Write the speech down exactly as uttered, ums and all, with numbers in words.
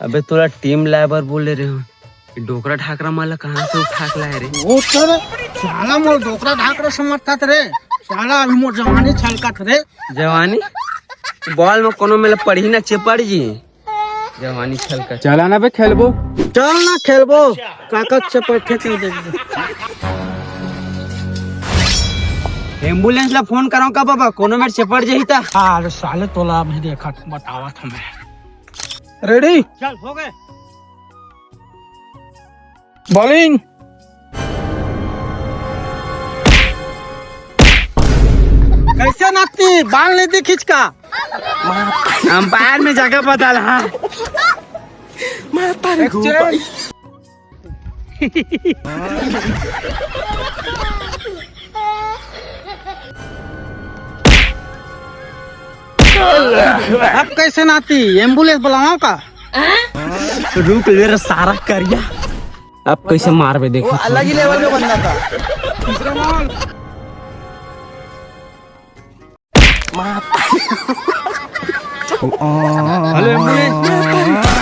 अबे तोला टीम लाए बर बोले रहे हो, डोकरा ढाकरा मन ला कहाँ से उठा के लाए रे? वो तो रे, साला मोर डोकरा ढाकरा समझथस रे। साला अभी मोर जवानी छलकत रे। जवानी? बॉल में कोनो मेला पड़ही ना चेपड़ जी। जवानी छलकत। चला ना बे खेलबो। चल ना खेलबो। काका चपट के चल देबो। एम्बुलेंस ला फोन कराओ का बाबा? कोनो मेर चेपड़ जही ता। अरे साले तोला अभी देखत बतावत हमें। रेडी? चल हो गए। बॉलिंग। कैसे नाती? बॉल नहीं दिखिस का? अंपायर में जगह बदल, हाँ। अब कैसे नाती? एम्बुलेंस बुलावा का? रुक ले रे सारा करिया। अब कैसे मारबे देखो। अलग ही लेवल का बंदा था। Hello ambulance.